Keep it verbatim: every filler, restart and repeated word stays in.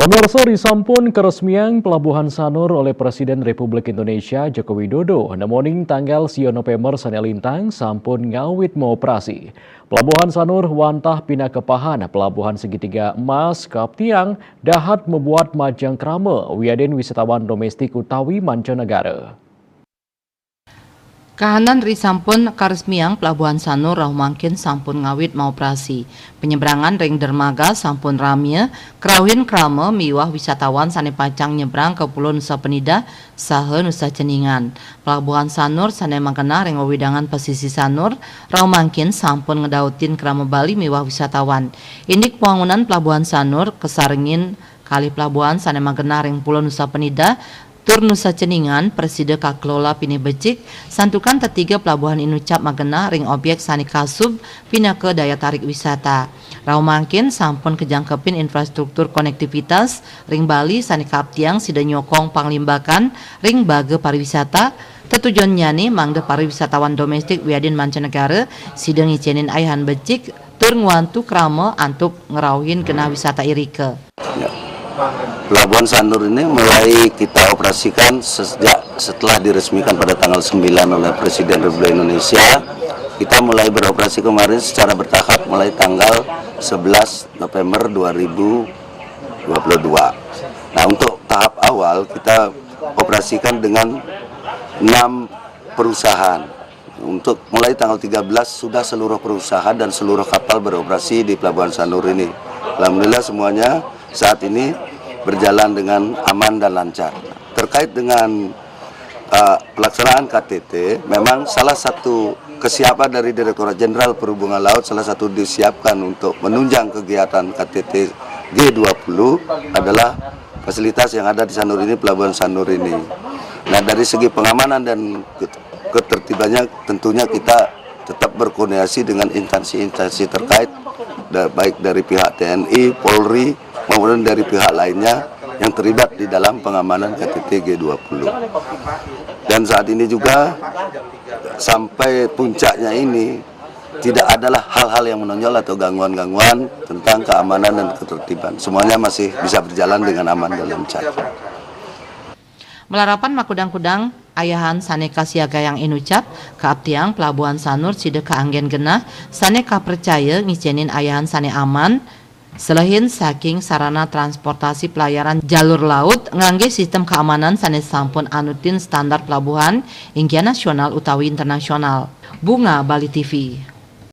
Pemirsa, risampun karesmiang Pelabuhan Sanur oleh Presiden Republik Indonesia Joko Widodo, nemoning tanggal sio November sane lintang sampun ngawit maoperasi. Pelabuhan Sanur wantah pinaka pahan pelabuhan segitiga emas kaptiang dahat mabuat majeng krama wiadin wisatawan domestik utawi mancanegara. Kahanan risampun karesmiang Pelabuhan Sanur rauh mangkin sampun ngawit maoperasi. Penyeberangan ring dermaga sampun ramie, krauhin krama miwah wisatawan sane pacang nyebrang ka Pulo Nusa Penida saha Nusa Ceningan. Pelabuhan Sanur sane magenah ring wewidangan pesisir Sanur rauh mangkin sampun ngedautin krama Bali miwah wisatawan. Indik pwangunan Pelabuhan Sanur kasarengin kalih pelabuhan sane magenah ring Pulo Nusa Penida tur Nusa Ceningan prasida kakelola pinih becik, santukan tetiga pelabuhan inucap magenah ring objek sane kasub pinaka daya tarik wisata. Rauh mangkin sampun kajangkepin infrastruktur konektivitas ring Bali sane kaaptiang sida nyokong panglimbakan ring baga pariwisata. Tetujonnyane mangda pariwisatawan domestik wiadin mancanegara sida ngicenin ayahan becik tur ngwantu krama antuk ngrauhin genah wisata irika. Ya. Pelabuhan Sanur ini mulai kita operasikan sejak setelah diresmikan pada tanggal sembilan oleh Presiden Republik Indonesia. Kita mulai beroperasi kemarin secara bertahap mulai tanggal sebelas November dua ribu dua puluh dua. Nah, untuk tahap awal kita operasikan dengan enam perusahaan. Untuk mulai tanggal tiga belas sudah seluruh perusahaan dan seluruh kapal beroperasi di Pelabuhan Sanur ini. Alhamdulillah, semuanya saat ini berjalan dengan aman dan lancar. Terkait dengan uh, pelaksanaan K T T, memang salah satu kesiapan dari Direktorat Jenderal Perhubungan Laut, salah satu disiapkan untuk menunjang kegiatan K T T G dua puluh adalah fasilitas yang ada di Sanur ini, Pelabuhan Sanur ini. Nah, dari segi pengamanan dan ketertibannya, tentunya kita tetap berkoordinasi dengan instansi-instansi terkait, da- baik dari pihak T N I, Polri, maupun dari pihak lainnya yang terlibat di dalam pengamanan K T T G dua puluh. Dan saat ini juga sampai puncaknya ini tidak adalah hal-hal yang menonjol atau gangguan-gangguan tentang keamanan dan ketertiban. Semuanya masih bisa berjalan dengan aman dan lancar. Malarapan makudang-kudang ayahan sane kasiagayang inucap, kaaptiang Pelabuhan Sanur sida kaanggen genah, sane kapracaya ngicenin ayahan sane aman, selehin saking sarana transportasi pelayaran jalur laut ngangge sistem keamanan sane sampun anutin standar pelabuhan, inggih nasional utawi internasional. Bunga, Bali T V.